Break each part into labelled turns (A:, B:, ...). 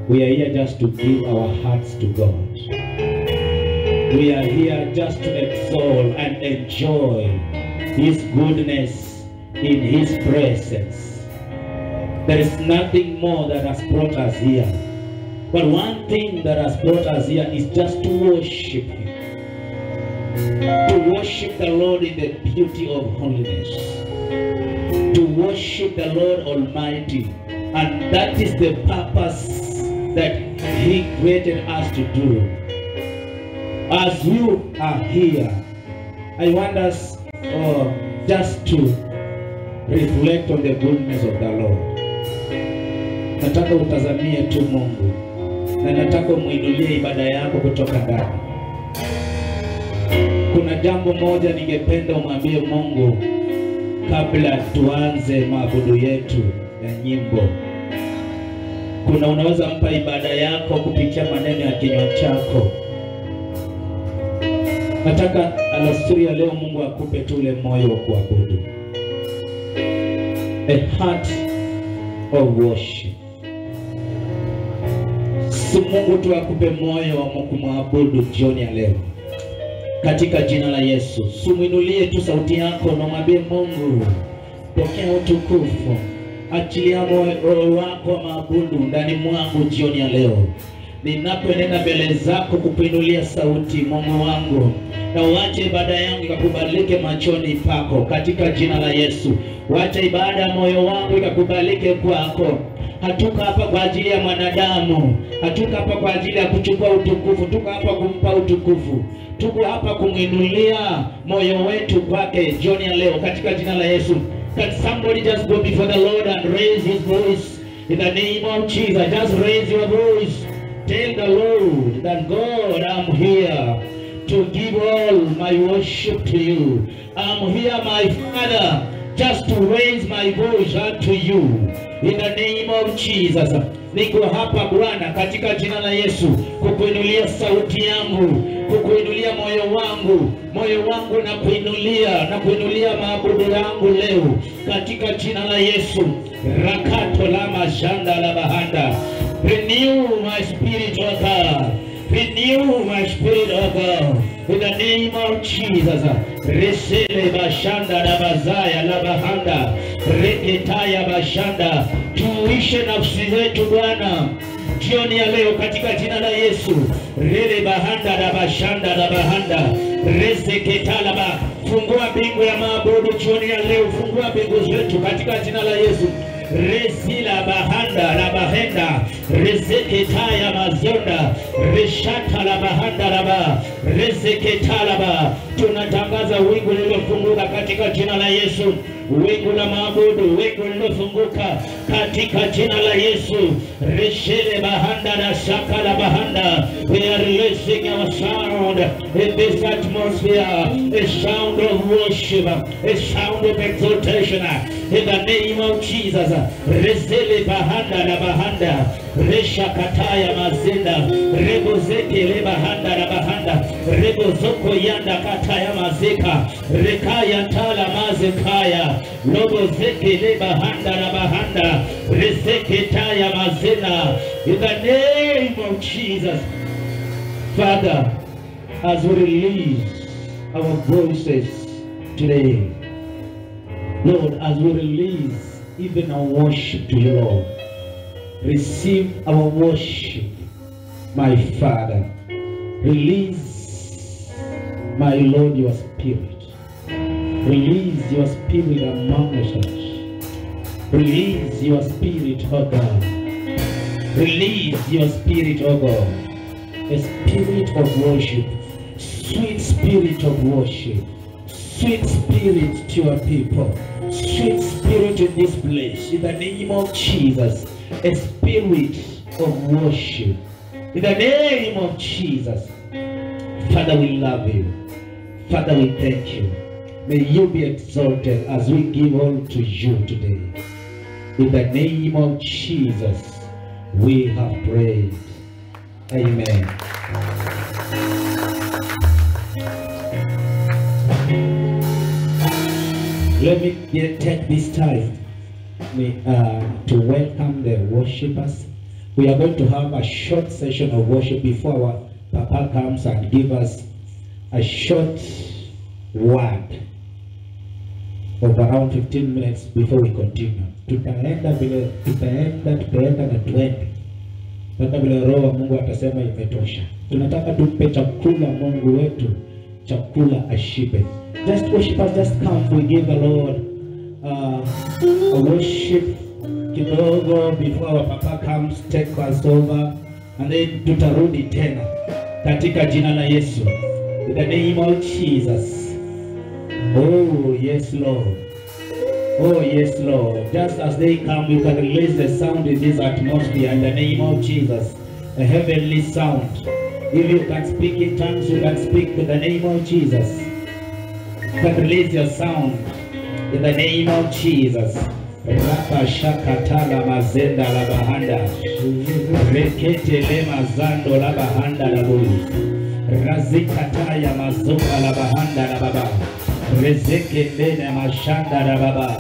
A: We are here just to give our hearts to God. We are here just to exalt and enjoy His goodness in His presence. There is nothing more that has brought us here. But one thing that has brought us here is just to worship Him. To worship the Lord in the beauty of holiness. To worship the Lord Almighty. And that is the purpose that He created us to do. As you are here, I want us just to reflect on the goodness of the Lord. Nataka utazamie tu Mungu, na nataka umuinulie ibada yako kutoka ndani. Kuna jambo moja ningependa umwambie Mungu kabla tuanze maabudu yetu ya nyimbo. Kuna unaweza mpa ibada yako kupitia maneno ya kinywa chako. Nataka alasiri ya leo Mungu akupe tu ule moyo wa kuabudu. A heart of worship. Si Mungu tu akupe moyo wa kumwabudu jioni ya leo. Katika jina la Yesu, sumuinulie tu sauti yako na mwambie Mungu, pokea utukufu. Achilia moyo wako wa maabudu ndani mwangu jioni ya leo. Ninapoenenda mbele zako kukuinulia sauti, Mungu wangu, na uache ibada yangu ikakubalike machoni pako katika jina la Yesu. Wacha ibada ya moyo wangu ikakubalike kwako. Hatuko hapa kwa ajili ya mwanadamu, hatuko hapa kwa ajili ya kuchukua utukufu, tuko hapa kumpa utukufu. Tuko hapa kumuinulia moyo wetu kwake jioni ya leo katika jina la Yesu. Can somebody just go before the Lord and raise his voice in the name of Jesus? Just raise your voice. Tell the Lord that God, I'm here to give all my worship to you. I'm here, my Father, just to raise my voice unto you in the name of Jesus. Niko hapa Bwana katika jina la Yesu kukuinulia sauti yangu, kukuinulia moyo wangu na kuinulia maabudu yangu leo katika jina la Yesu. Rakato la mashanda la bahanda. Renew my spirit, O God. Renew my spirit, O God. In the name of Jesus. Resele bashanda la bazaya la bahanda. Reketaya bashanda. Tuishe nafsi zetu Bwana jioni ya leo katika jina la Yesu. Rele bahanda la bashanda la bahanda. Reseketala ba. Fungua mbingu ya maabudu jioni ya leo. Fungua mbingu zetu katika jina la Yesu. Resila bahanda la bahenda. Reseketaya mazonda. Reshata la bahanda la ba. Reseketala ba. Tunatangaza wingu lililofunguka katika jina la Yesu. Wingu la maabudu, wingu lililofunguka katika jina la Yesu. Reshele bahanda na shaka la bahanda. We are releasing our sound in this atmosphere, a sound of worship, a sound of exaltation in the name of Jesus. Resele bahanda la bahanda. Reshakataya mazinda. Rebozeke le bahanda la bahanda. Rebozoko yanda kataya mazeka. Rekaya tala mazekaya. Lobozeke le bahanda la bahanda. Reseketaya mazena. In the name of Jesus. Father, as we release our voices today, Lord, as we release even our worship to you, Lord, receive our worship, my Father. Release, my Lord, your spirit. Release your spirit among us. Release your spirit, O God. Release your spirit, O God. A spirit of worship. Sweet spirit of worship. Sweet spirit to your people. Sweet spirit in this place. In the name of Jesus. A spirit of worship. In the name of Jesus. Father, we love you. Father, we thank you. May you be exalted as we give all to you today. In the name of Jesus, we have prayed. Amen. Let me take this time to welcome the worshippers. We are going to have a short session of worship before our Papa comes and give us a short word of around 15 minutes before we continue. Tutaenda vile tutaenda, tutaenda na tuende mpaka vile Roho wa Mungu atasema imetosha. Tunataka tumpe chakula Mungu wetu, chakula ashibe. Just worship us, just come, we give the Lord a worship kidogo before our Papa comes, take us over, and then tutarudi tena katika jina la Yesu. In the name of Jesus. Oh yes, Lord. Oh yes, Lord. Just as they come, you can release the sound in this atmosphere in the name of Jesus. A heavenly sound. If you can speak in tongues, you can speak in the name of Jesus. You can release your sound in the name of Jesus. Rapa shakatala mazenda la bahanda. Rekete le mazando la bahanda la bulu. Razikataya mazoka la bahanda la baba. Rezeke lene mashanda la baba.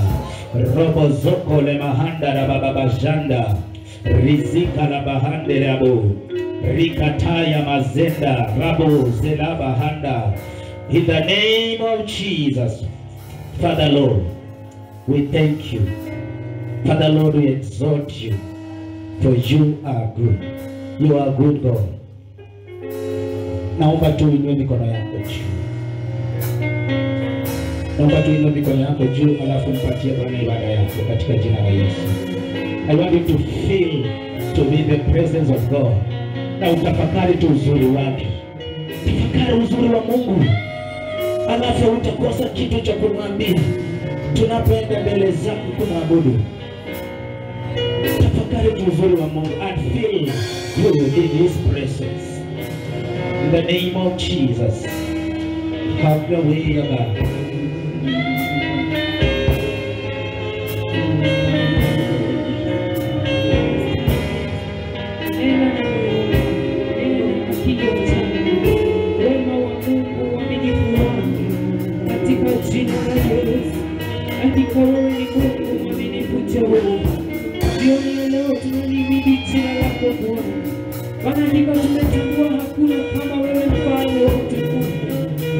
A: Robo zoko le mahanda la baba bajanda. Rizika la bahande rabo. Rikataya mazenda rabo zela bahanda. In the name of Jesus, Father Lord, we thank you. Father Lord, we exalt you, for you are good. You are good God. Naomba tu uinue mikono yako juu. Naomba tu uinue mikono yako juu, alafu mpatie Bwana ibada yako katika jina la Yesu. I want you to feel to be the presence of God. Na utafakari tu uzuri wake. Tafakari uzuri wa Mungu. Alafu utakosa kitu cha kumwambia. Tunapoenda mbele zako kumwabudu. Tafakari tu uzuri wa Mungu and feel good in his presence. In the name of Jesus. Have your way, God.
B: Hakika wewe ni Mungu mwaminifu Jehova. Jioni ya leo tunalihimidi jina lako Bwana. Maana hakika tumetambua hakuna kama wewe, mfalme wa utukufu.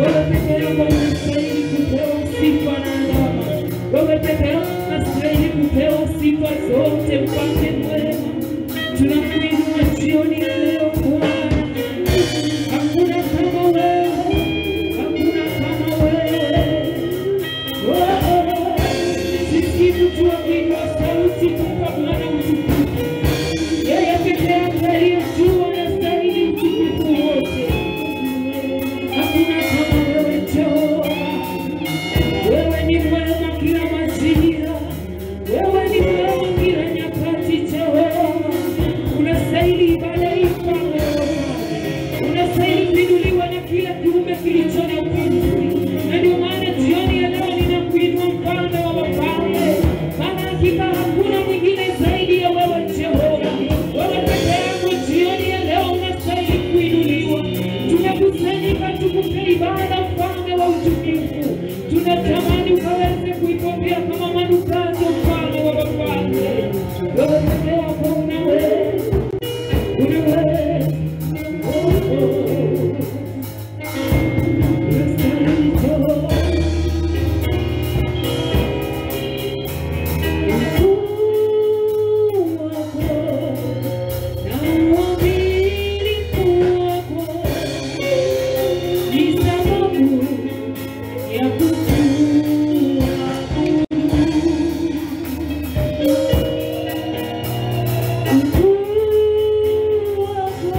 B: Wewe peke yako unastahili kupewa sifa na alama. Wewe peke yako unastahili kupewa sifa zote, mfalme mwema. Tunakuinua jioni ya leo Bwana. Hakuna kama wewe, hakuna kama wewe. Oh, sisi mtu wa kuinua sauti kumpa Bwana utukufu. Yeye peke yake aliye juu anastahili utukufu wote. Hakuna kama wewe Jehova. Wewe ni mwema kila majira. Wewe ni mwema kila nyakati Jehova. Unastahili ibada hii Mfalme wa Bwana. Unastahili kuinuliwa na kila kiumbe kilicho na pumzi. Na ndio maana jioni ya leo ninakuinua mfalme wa wafalme. Maana hakika hakuna mwingine zaidi ya wewe Jehova. Wewe peke yako jioni ya leo unastahili kuinuliwa. Tumekusanyika tukupe ibada mfalme wa utukufu. Tunatamani ukaweze kuipokea kama manukato mfalme wa wafalme. Wewe peke yako unaweza, unaweza. Oh, oh. Unastahili Jehova. Ukuu wako na uaminifu wako ni sababu ya kukuabudu. Ukuu wako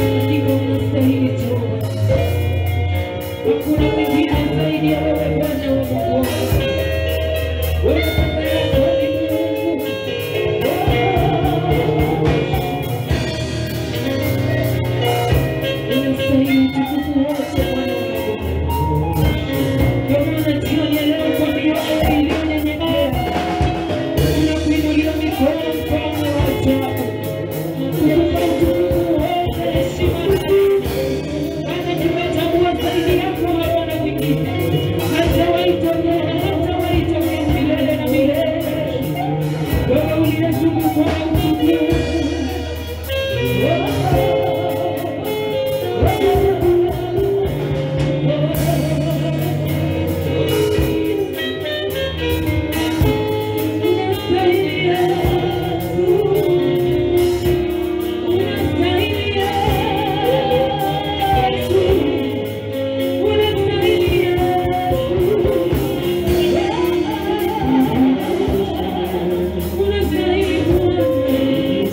B: Hakika unastahili Jehova. Hakuna mwingine zaidi ya wewe Bwana wa Mungu wangu. Wewe peke yako ni Mungu. Unastahili utukufu wote Bwana wa Mungu. Ndio maana jioni ya leo kwa mioyo iliyonyenyekea tunakuinulia mikono, mfalme wa ajabu, kukupa utukufu wote, heshima na maana tumetambua zaidi yako hapana mwingine. Hajawahi tokea, hatawahi tokea milele na milele. Wewe uliyezungukwa na utukufu. Unastahili Yesu. Unastahili Yesu. Unastahili Yesu. Unastahili Bwana.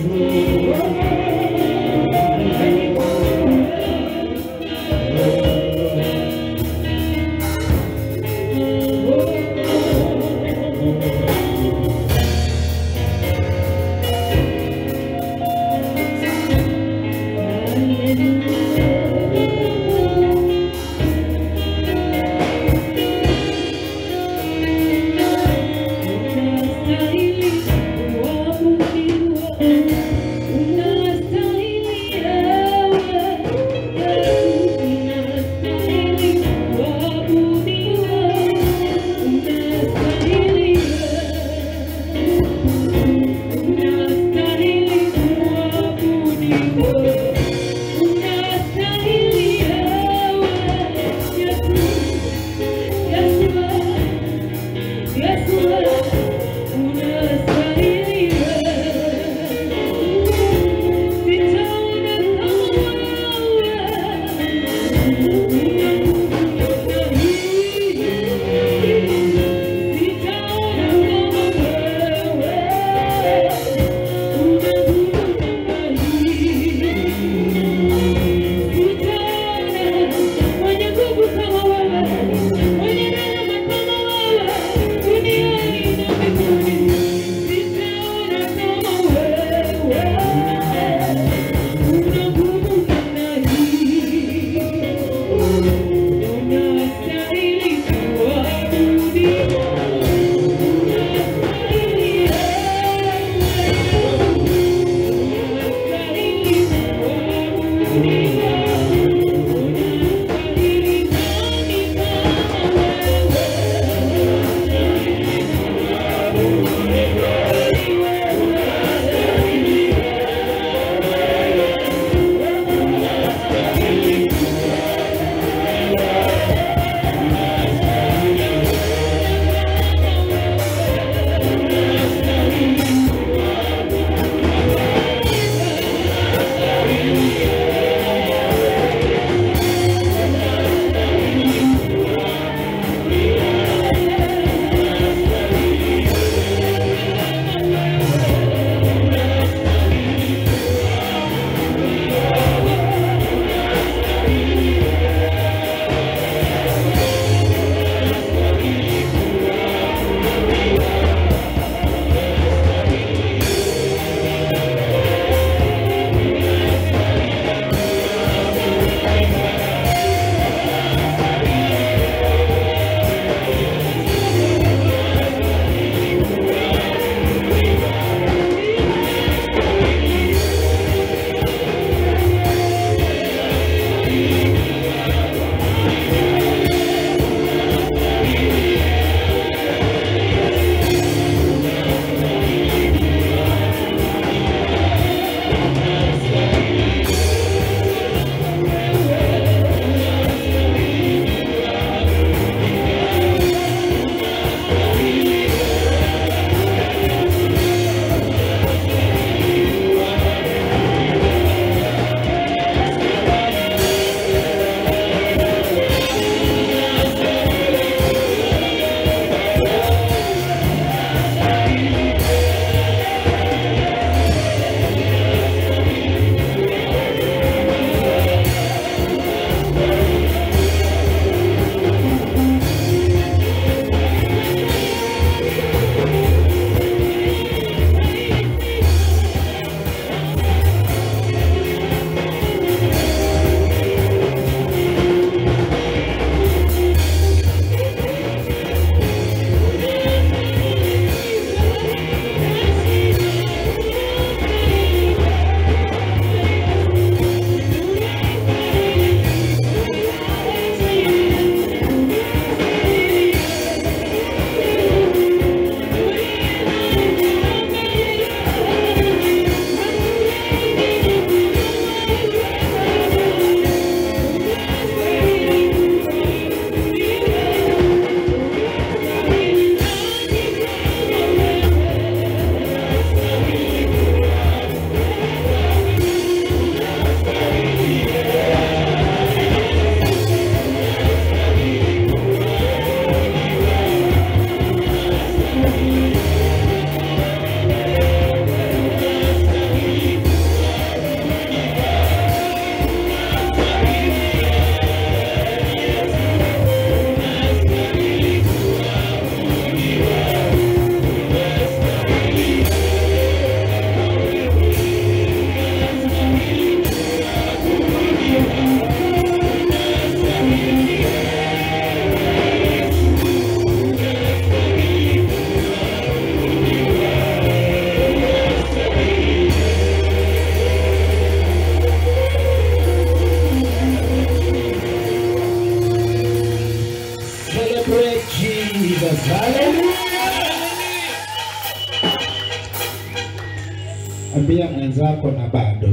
A: Ambia mwenzako na bado.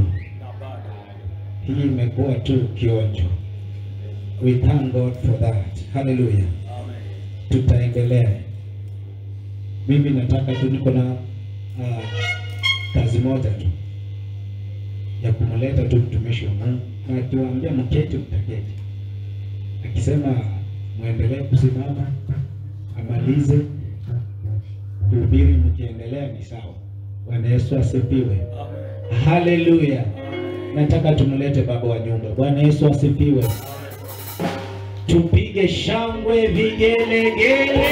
A: Hii imekuwa tu kionjo. We thank God for that. Hallelujah. Tutaendelea. Mimi nataka tu, niko na kazi moja tu ya kumleta tu mtumishi wa Mungu, na akiwaambia mketi, mtaketi. Akisema muendelee kusimama, amalize kuhubiri, mkiendelea ni sawa. Bwana Yesu asifiwe. Hallelujah. Nataka tumlete baba wa nyumba. Bwana Yesu asifiwe. Tupige shangwe, vigelegele.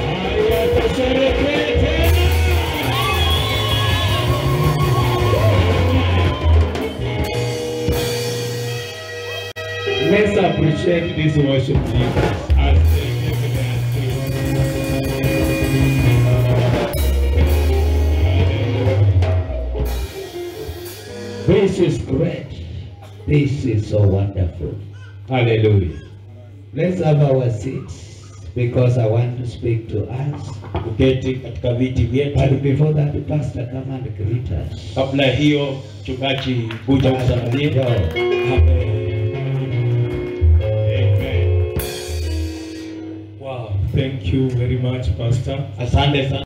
A: Haya, tusherehekee tena.
C: Let's appreciate these worship leaders as they give their seats.
A: This is great. This is so wonderful. Hallelujah. Let's have our seats because I want to speak to us.
C: Tuketi katika viti vyetu.
A: But before that, the pastor come and greet us.
C: Kabla hiyo, mchungaji kuja kusalimia.
A: Njoo.
C: Amen. Amen.
D: Wow, thank you very much, Pastor.
C: Asante sana.